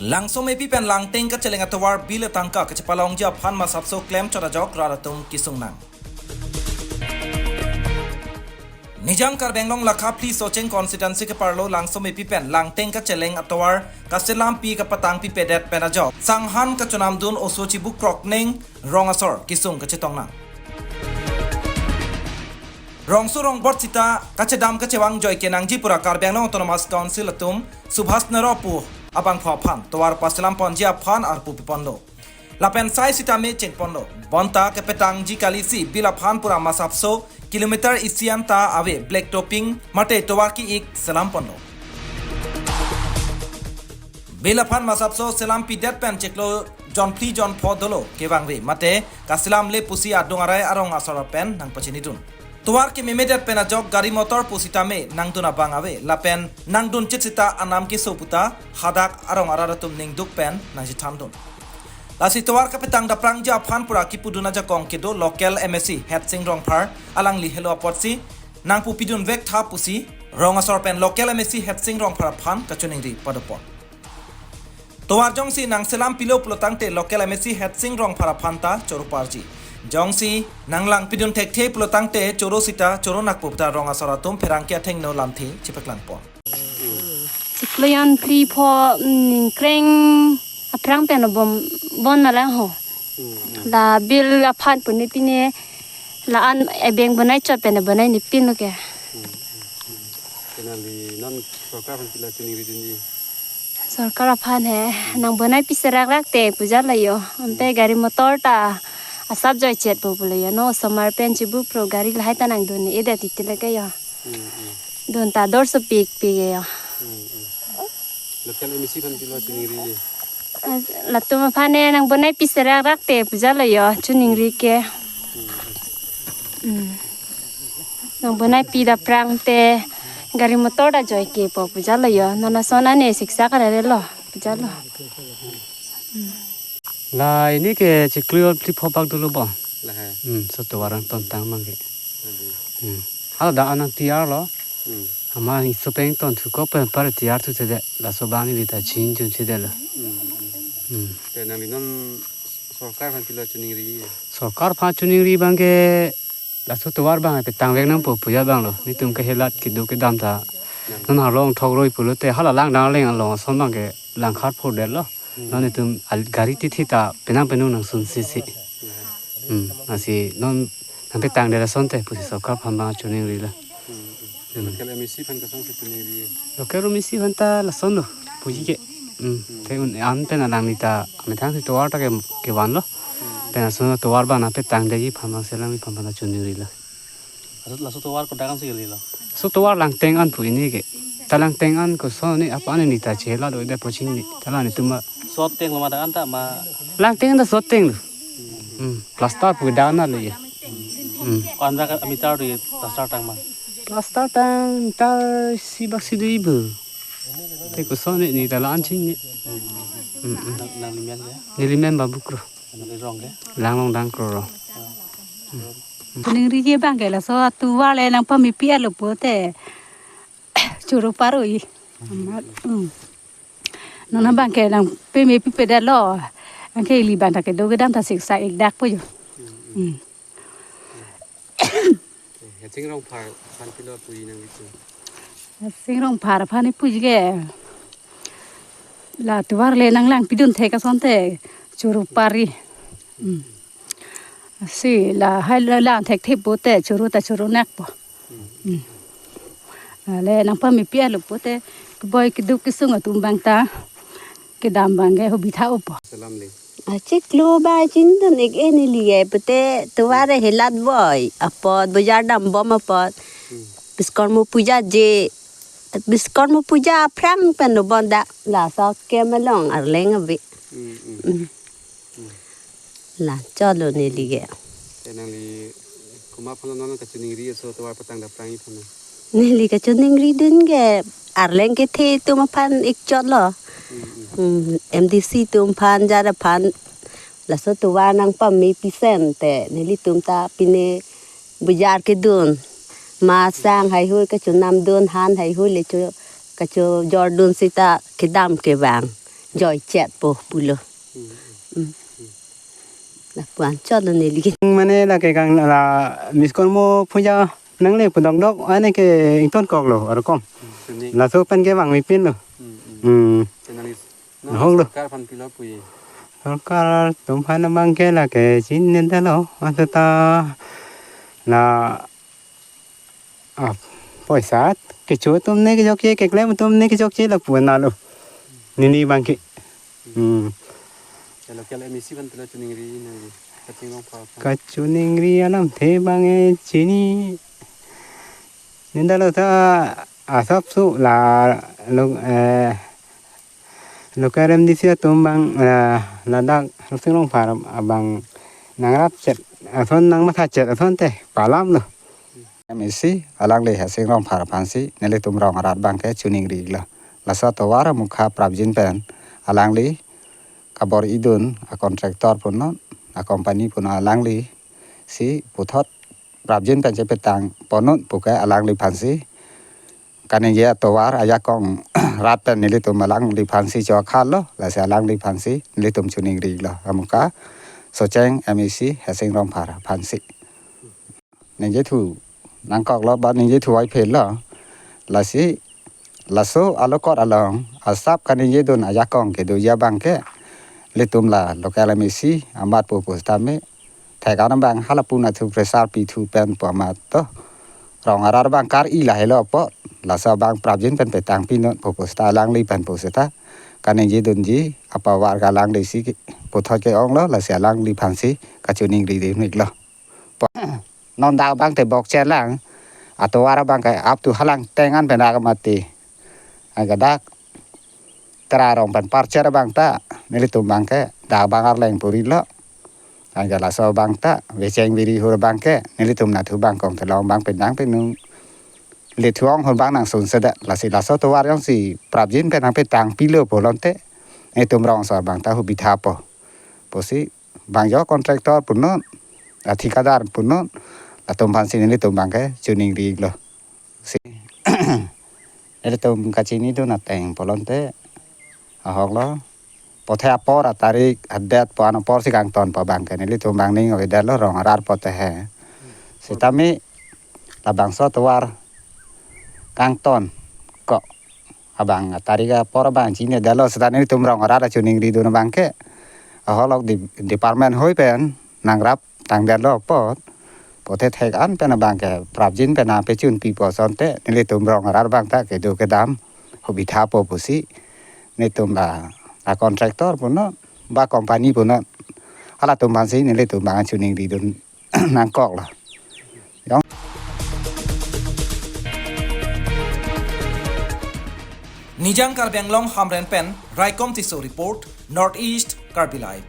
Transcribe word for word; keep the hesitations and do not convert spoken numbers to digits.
Langsomepi pen Langteng kacheleng atovar bill atangka kachepalongji aphan masapso klemchot ajok rat atum kesung nang. Nijang Karbi Anglong lakha phli Socheng constituency keparlo Langsomepi pen Langteng kacheleng atovar kaselampi kapatangpipedet pen ajok sanghan kachonamdun oso Chibuk Krokneng rong asor kesung kachetong nang. Rongso rongbot sita kachedam kachevang joike nangji pura Karbi Anglong Autonomous Council atum Subhash Nero pu abangphu aphan tovar paselam ponji aphan arpu piponlo. Lapen sai sitame chengponlo. Bonta kepetangji kalisi bill aphan pura masapso kilometer isi anta ave black topping mate tovar ki-ik selam ponlo. Bill aphan masapso selampidet pen chiklo jonphli jonpho dolo kevangve mate kaselamle pusi adung arai arong asor pen nangpachinidun. Tovar kememedet pen ajok gari motor pusitame nangdun abang ave lapen nangdun chit sita anam keso puta hadak arong arat atum ningduk pen nangchethandun. Lasi tovar kapetang daprangji aphan pura kipudun ajakong kedo local M A C Hetsing Rongphar alangli helo apotsi nangpupidun vektha pusi rong asor pen local M A C Hetsing Rongphar aphan kachiningri padopon. Tovar jongsi nangselam pilo pulotangte local M A C Hetsing Rongphar aphan ta choro parji. Jongsi nanglangpidun thekthe pulotangte choro sita choro nakpo puta rong asor atum pherangke athengno lamthe chepaklangpon. Chiklo jonphli pho, mm, kreng aphrang pen bom bon malang ho. Hmm, hmm. La bill aphan puni pine la an ebeng bonai chot pen bonai ni pin ke. Hmm, hmm, hmm. Kena li non sorkar aphan pila chiningri dunji. Sorkar aphan he, nang bonai pi serak rak te puja la jo. Ante gari motor ta asap joi chet po pulo jo. No osomar pen Chibuk Kro gari lahai ta nangdun ni ida titi lake jo. Hmm, hmm. Dun ta dor so pik pik jo. Hmm, hmm. Local M A C aphan pila chiningri. Latum aphan ne nang bonai pi serak rak te puja lo jo chiningri ke. Hmm, hmm. Hmm. Nang bonai pi daprangte gari motor ta joi ke po puja lo jo. Non ason ane siksa karare lo puja lo. Hmm. La ini ke chiklo jonphli pho bak dolo bo. Lahai. Hmm, so tovar nangtontang abang ke. Adi. Hmm. Hala dak anang tiar lo. Hmm. Ama iso peng tonthu ko pen par tiar thuthedet. Laso abang neli ta chinjun thedet lo. Hmm, hmm. Hmm. Te nangli non sorkar aphan pila chiningri. Sorkar aphan chiningri abang ke laso tovar abang petang vek nangpo puja abang lo. Netum ke helat keduk kedam ta. Hmm. Non arlong thok roi pulote hala langdang leng along ason abang ke langkhar phurdet lo. Hmm. Non netum al gari tithi ta penang penung nangsun sisi. Hmm. Hmm, lasi non nangpetangdet asonte pusi sorkar aphan abang chiningri lo. Hmm, hmm. Hmm. Local M A C aphan kosonsi chiningri. Local M A C aphan ta lason lo puji ke. Hmm. Hmm. Te un an pen alangli ta amethang si tovar ta ke kevan lo. Hmm. Pen ason tovar abang nangpetangdetji aphan abang selam aphan abang chiningri lo. Laso, laso tovar kodak ansi kali lo? Laso tovar Langteng an pu ini ke. Ta Langteng an koson ni apa ni ta chela do de pochin ni. Ta la netum ma. Sot teng lo ma dak an ta ma. Langteng an ta sot teng lo. Hmm, plaster pu dak an lo ye. Hmm. Ko-an bak ameter do ye plaster tang ma? Plaster tang meter isi bak si do ibu. Te koson ni ta la-an chin ni. Hmm, hmm. Nang, nangli men ya? Neli men Babu Kro. Nangli rong ke? Langlongdang Kro rong. Ah. Hmm. Chiningri ke abang ke laso atovar le nangpamepi alo pute. Choro paroi. Amat. Hmm. Non abang ke nangpamepipedet lo. Anke ili abang ta kedo kedam ta siksa ik dak po jo. Hmm. Hetsing Rongphar aphan pilo puji nangli tu. Hetsing Rongphar aphan ne puji ke. La tovar le nanglangpidun thek asonte choro pari. Hmm. Si lahai la lang thekthe pute choro ta choro nakpo. Hmm. Ale nangpamepi alo pute keboi keduk kesung atum abang ta kedam abang ke hobi tha-opo. Selam le. Achiklo ba chindun ik e neli ke pute tovar helat boi apot bojar dambom apot. Hmm. Biskormo puja je. Biskormo puja aphrang pen lo bonta laso kem along arleng ave. Hmm, hmm. Hmm. Hmm. La cholo neli ke. Te nangli komat aphan lo non kachiningri aso tovar patang daprangji aphan? Neli kachiningridun ke arleng kethe atum aphan ik cholo. Hmm, hmm. Hmm, M D C atum aphan jar aphan laso tovar nangpamepisen te nelitum ta pine bojar kedun. Masang haihui kachonamdun, han haihui le cho kachojordun seta kedam kevang. Joichet po pulo. Hmm. Hmm. Lapu-an chotlo neli ke. Mane lake kang la Miss Kormo Puja nangle pu dokdok ane ke ingtonkoklo, arokom. Hmm. Laso pen ke vangvepinlo. Hmm, hmm. Hmm. Channel is. Ahok lo. Sorkar aphan pilo pu ye. Sorkar atum aphan abang ke lake chinine detlo. Aseta la, ah, poisa kecho atum ne kechokche, keklem atum ne kechokche lapu-an lo. Neli abang ke. Hmm. Ya, local M A C aphan pilo choningri nangli, Hesing Rongphar aphan. Kachoningri alamthe abang ke chini. Nindalo ta asapso la lo, eh, local M D C atum abang, eh, ladak Hesing Rongphar abang nangrapchet ason, nangmathachet asonte palamlo. M A C alangli Hesing Rongphar aphansi nelitum rong arat abang ke choningri lo. Laso atovar amukha prapjin pen alangli kabor-idun a contractor punon, a company punon, alanglisi puthot prapjin pen chepetang ponnon puke alangliphansi kaningje atovar ajakong rat pen nelitum alangliphansi chokhalo, lasi alangliphansi nelitum choningri lo. Amukha Socheng M A C Hesing Rongphar aphansi. Ningjethu nangkoklo ba ningjethu ai phelo. Lasi laso alokot along asap kaningjedun ajakong kedoji abang ke, ilitum la local M A C amat pu pusitame, thek-an abang halapu nathu pressure pithu pen pu amat to. Rong arat abang kar-i lahelo apot, laso abang prapjin pen petang pinon pu pusita alangli pen pusita kaningjedunji apower ke alanglisi ke puthot ke-onglo, lasi alangliphansi kachoningri dun-iklo. Po-, non dak abang te bokche lang, atovar abang ke up to halang tengan pen dak mati. Anke dak Trarong pen parcher abang ta nelitum abang ke dak abang arleng purilo. Anke laso abang ta vecheng viri hur abang ke nelitum nathu abang kong telong abang pen dang pen nung lethu-ong hur abang nangsun sedak, lasi laso atovar jongsi prapjin pen nangpetang pilo pulote nelitum rong asor abang ta hubitha po. Pusi bang jo contractor punon, a thikadar punon, latum aphansi nelitum abang ke choningri lo. Si nelitum kachinidun ateng pulote ahok lo. Pothe apor atarik adet pu-an aporsi kangton pu abang ke nelitum abang ning avedetlo, rong arat pote he. Sitame labangso atovar kangtonkok abang atarik apor abang chinidetlo, sita nelitum rong arat choningridun abang ke, aholok di department hoi pen nangraptangdetlo apot, pothe thek-an pen abang ke prapjin pen nangpechun pipo asonte nelitum rong arat abang ta kedo kedam hubitha po pusi nelitum la a contractor punon ba company punon, halatum aphansi nelitum abang choningridun nangkoklo. Yong. Nijang Karbi Anglong Hamren pen Raikom Tisso report, North East Karbi Live.